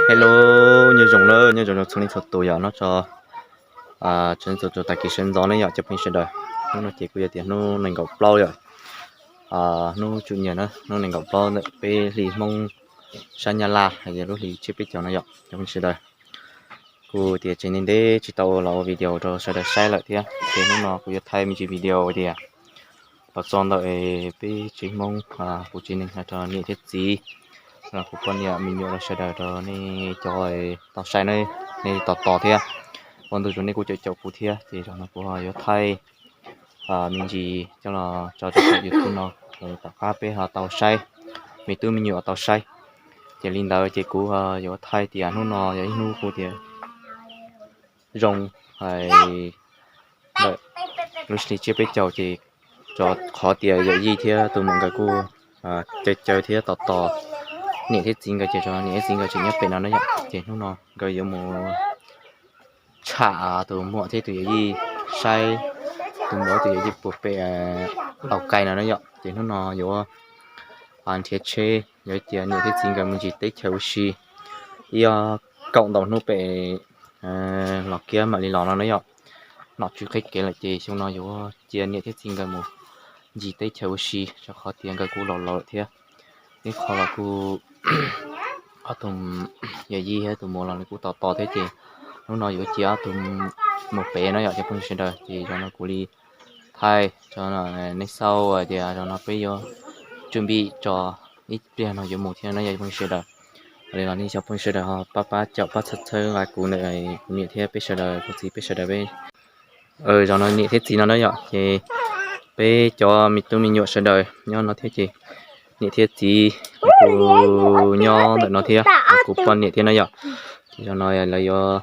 Hello, nyob zoo na, nyob zoo rau txhua leej txhua tus yom, nyob rau txhua txhua tag kis sawv ntxov na yom cov phooj ywg sawv daws. Hnub no ces kuj yog tias hnub nees nkaum plaub yom, hnub tsuj nyiag na, hnub nees nkaum plaub ntawm peb hlis Hmoob sab Nyab Laj, yog lub hlis tsiab peb caug no yom cov phooj ywg sawv daws. Kuv tias tseem ntev ntev tsis tau los ua video rau sawv daws saib lawm thiab, ces hnub no kuv yuav thaij me ntsis video tias los txog ntawm peb tsev Hmoob, kuv tsev neeg hais rau niam thiab txiv, kuv poj niam me nyuam rau sawv daws, rau nej cov tau saib na, nej tos tos thiab. Ua ntu zus nej kuj caum caum kuv thiab, ces zaum no kuv yuav thaij me ntsis coj los tso rau YouTube no, tom qab peb ho tau saib, me tub me nyuam tau saib. Ces li ntawd ces kuv yuav thaij tias hnub no yog ib hnub kuv tias zoo hais ntawm lub hli tsiab peb caug ces rau qhov tias yawm yij thiab tus muam nkawd kuj caw caw thiab tos tos niam thiab txiv nkawd, ces rau niam thiab txiv nkawd tseem nyob pem no na yom, ces hnub no nkawd yuav mus tsham tus muam thiab tus yawm yij, saib tus muam tus yawm yij puas pem Lauj Kaim no na yom, ces hnub no yuav nrhiav tsheb, yuav cia niam thiab txiv nkawd mus ncig teb chaws ua si ib ob kaum ntau hnub pem Los Kiab mam li los no na yom. Nom tswv qhib kev lawm ces xyoo no yuav cia niam thiab txiv nkawd mus ncig teb chaws ua si, rau qhov tias nkawd kuj laus laus lawm thiab. Ib qho los kuj ob tug yawm yij thiab tus muam los nws kuj tos tos thiab, ces hnub no yuav cia ob tug mus pem no yom cov phooj ywg sawv daws. Ces zaum no kuv li thaij rau nej xauj tias zaum no peb yuav tswm npim tso ib pliag no yuav mus thiab no yom cov phooj ywg sawv daws. Li los nej cov phooj ywg sawv daws ho pab pab caum pab txhawb txhawb nqa kuv ntawm kuv niam thiab peb sawv daws, kuv txiv peb sawv daws peb zaum no niam thiab txiv no na yom, ces peb cov me tub me nyuam sawv daws nyob no thiab ces niam thiab txiv kuv nyob ntawm no thiab kuv poj niam thiab na yom. Ces zaum no lawv yuav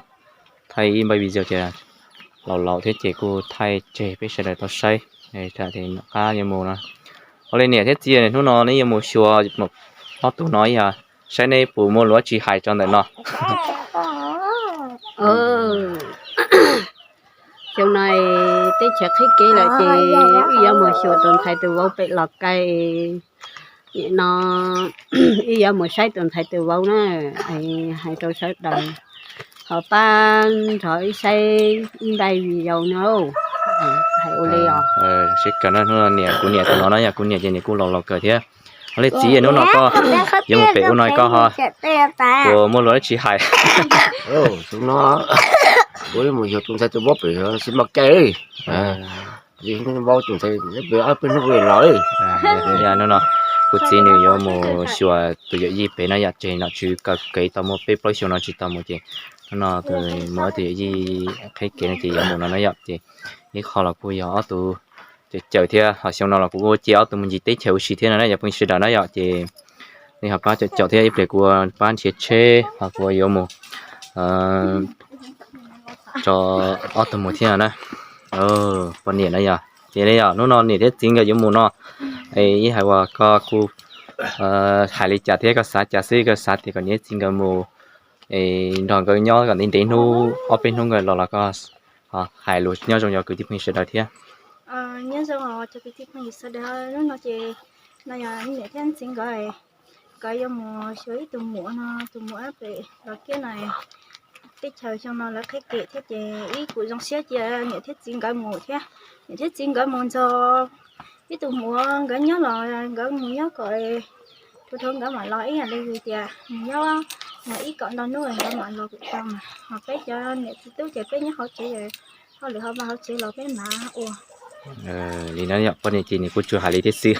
thaij ib npaij video tias laus laus thiab ces kuj thaij tseg peb sawv daws tau saib, tsam ces nom qab yuav mus no. Ua li niam thiab txiv hnub no neb yuav mus xyuas ob tug no ib yam, saib neb puas muaj lus tsis hais tso ntawm no. Xyoo no teb chaws qhib kev lawm ces wb yuav mus xyuas tus ntxhais tus vauv pem Los Kais. Nim no wb yuav mus saib tus ntxhais tus vauv na, hais rau sawv daws ho pab nrog wb saib ib npaij video no. Hais ua li os. Sib kawm na, hnub no niam, kuv niam tus no na yom, kuv niam ces nws kuj laus laus kawg thiab. Ua li txiv, hnub no koj yuav mus pem ub no koj ho puas muaj lus dab tsi hais? Tus no kuv yuav mus xyuas tus ntxhais tus vauv pem Xis Mas Kais. Vauv tus ntxhais pem ob peb hnub los. Hnub no kuv txiv nws yuav mus xyuas tus yawm yij pem na yom, tseg nom tswv kaw kev tau muaj peb plaub xyoo no tsis tau mus ces hnub no mus ob tus yawm yij qhib kev no ces yuav mus no na yom. Ces ib qho los kuj yog ob tug cawm cawm thiab, ho xyoo no los kuv cia ob tug mus ncig teb chaws ua si thiab no na yom, phooj ywg sawv daws na yom. Ces nej ho pab cawm cawm thiab, ib pliag kuv pab nrhiav tsheb ho kuv yuav mus tso ob tug mus thiab na. Poj niam na yom, ces yog hnub no niam thiab txiv nkawd yuav mus no, ib hais uas koj kuj hais li cas thiab koj xav cas xwb, koj xav tias kom niam thiab txiv nkawd mus nrog nkawd nyob kom ntev ntev hnub ob peb hnub nkawd los los koj hais lus nyob zoo rau kwv tij phooj ywg sawv daws thiab. Nyob zoo os cov kwv tij phooj ywg sawv daws, hnub no ces no yog niam thiab txiv nkawd, nkawd yuav mus xyuas ib tug muam no, tus muam pem Los Kiab no. Teb chaws xyoo no lawv qhib kev thiab ces ib kuv zoo siab cia niam thiab txiv nkawd mus thiab. Niam thiab txiv nkawd mus nrog ib tug muam nkawd nyob los nkawd mus nyob kom rau rau nkawd mam los ib yam li tias mus nyob ib kaum ntau hnub nkawd mam los kuj tau mas. Ho peb cov niam txiv tub ces peb nyob hauv tsev, hauj lwm hauv vaj hauv tsev los peb mam ua. Li no yog poj niam ces nws kuj tsuas hais li thiab xwb.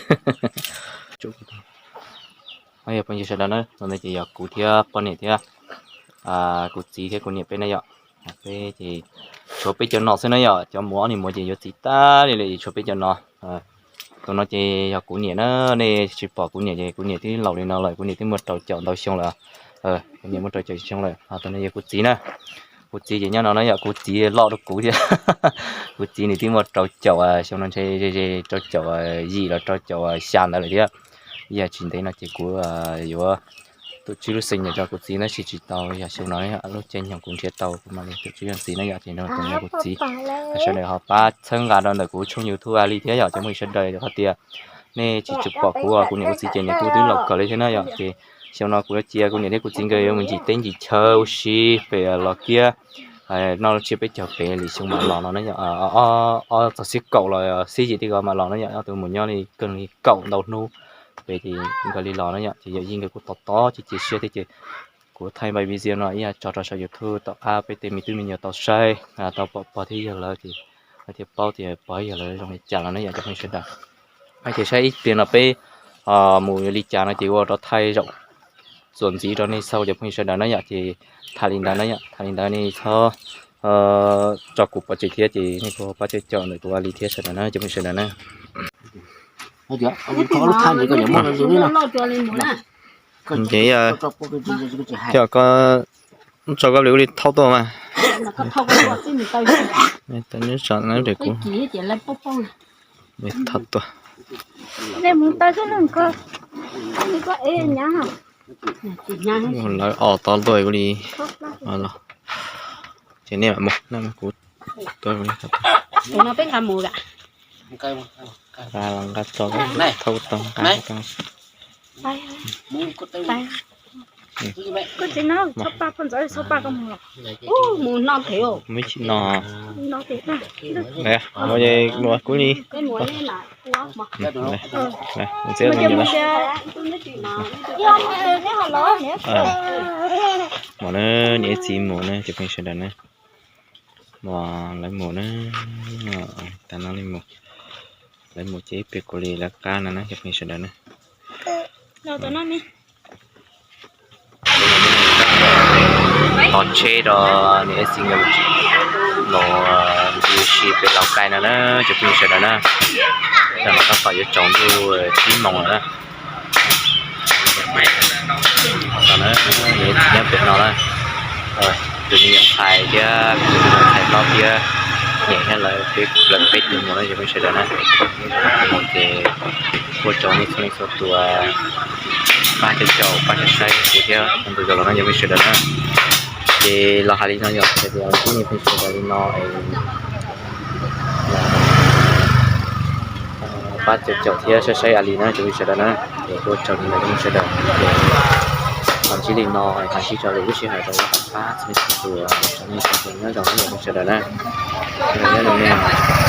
Yog phooj ywg sawv daws na, no ces yog kuv thiab poj niam thiab kuv txiv thiab kuv niam peb na yom. Peb ces tshuav peb cov no xwb na yom, cov muam ob niag muam ces yuav txiv tag li lawm, tshuav peb cov no. Tus no ces yog kuv niam na, nej tsis pom kuv niam ces kuv niam twb laus li no lawm, kuv niam twb muaj rau caum ntau xyoo lawm. Kuv niam muaj rau caum xyoo lawm. Tus no yog kuv txiv na. Kuv txiv ces nyob no na yom, kuv txiv loj dua kuv thiab. Kuv txiv nws twb muaj rau caum xyoo no ntshe ze ze rau caum yim los rau caum xya ntawd lawm thiab. Ib yam tsis ntev no ces kuv yuav tus tswv lub xeem nyiam rau kuv txiv tab sis tsis tau yog xyoo no, lub caij nyoog kuv nrhiav tau kuv mam li tus tswv yog txiv na yom, ces no tus no kuv txiv. Sawv daws ho pab txhawb nqa rau ntawm kuv tshooj YouTube li thiab yom, cov phooj ywg sawv daws, qhov tias nej tsis tshua pom kuv, kuv niam kuv txiv ces nws kuj twb laus kawg li thiab na yom, ces Xyoo no kuv yuav cia kuv niam thiab kuv txiv nkawd yuav mus ncig teb ncig chaw ua si pem Los Kiab, noj lub tsiab peb caug pem li xyoo mam los no na yom, ob txog xiab kaum los xiab yim tej ko mam los na yom, ob tug mus nyob li kawg li kaum ntau hnub pem ces nkawd li los na yom, ces yawm yij nkawd kuj tos tos ces cia siab thiab ces kuv thaij npaj video no ib yam tso rau saum YouTube tom qab peb tej me tub me nyuam tau saib, tau pom pog thiab yawg lawv ces thiaj paub tias pog yawg lawv zoo li cas los na yom cov phooj ywg sawv daws. Ces saib ib pliag no peb mus li cas no ces ua rov thaij zaum txuas ntxiv rau nej xauj cov phooj ywg sawv daws na yom, ces tham li ntawd na yom, tham li ntawd nej txhob tso kuv pov tseg thiab ces nej kuj pab caum caum ntawm kuv ua li thiab sawv daws na cov phooj ywg sawv daws na. Ces coj koj tso koj li ua li thauj tuaj mas. Tau nyob tso na kuv thauj tuaj. Lawv os tau tuaj ua li los. Ces nej mam mus, kuv tuaj. Nqa los nqa tso, thauj tau nqa tau. Muaj ib chim no. Ua kuv li. Mus na, niam txiv mus na cov phooj ywg sawv daws na. Mus lawv mus na, tag no li mus, lawv mus ces ib pliag kuv li lawv qab no na cov phooj ywg sawv daws na. Tos tsheb rau niam txiv nkawd los ua si pem Laus Kais no na cov phooj ywg sawv daws na. Tam no tab tom yuav tsaus ntuj tsib moos lawm na. Niam txiv nyob pem no na, tus me nyuam ntxhais thiab tus me nyuam ntxhais hlob thiab niam thiab lawv peb lawv peb tug mus na cov phooj ywg sawv daws na. Mus ces ua rau nej txhua leej txhua tus pab caum caum pab saib saib kuv thiab tus zaum los no cov phooj ywg sawv daws na. Ces los hais li no yog hais tias ib nyuag phooj ywg sawv daws li no es pab caum caum thiab saib saib a li na cov phooj ywg sawv daws na. Ces kuj ua tsaug ntau cov phooj ywg sawv daws, ces los ntsib li no, los ntsib tso lwm lub sij hawm rau lawv pab txhua leej txhua tus, txhua leej txhua tus nyob zoo na cov phooj ywg sawv daws na. Nyob zoo nej.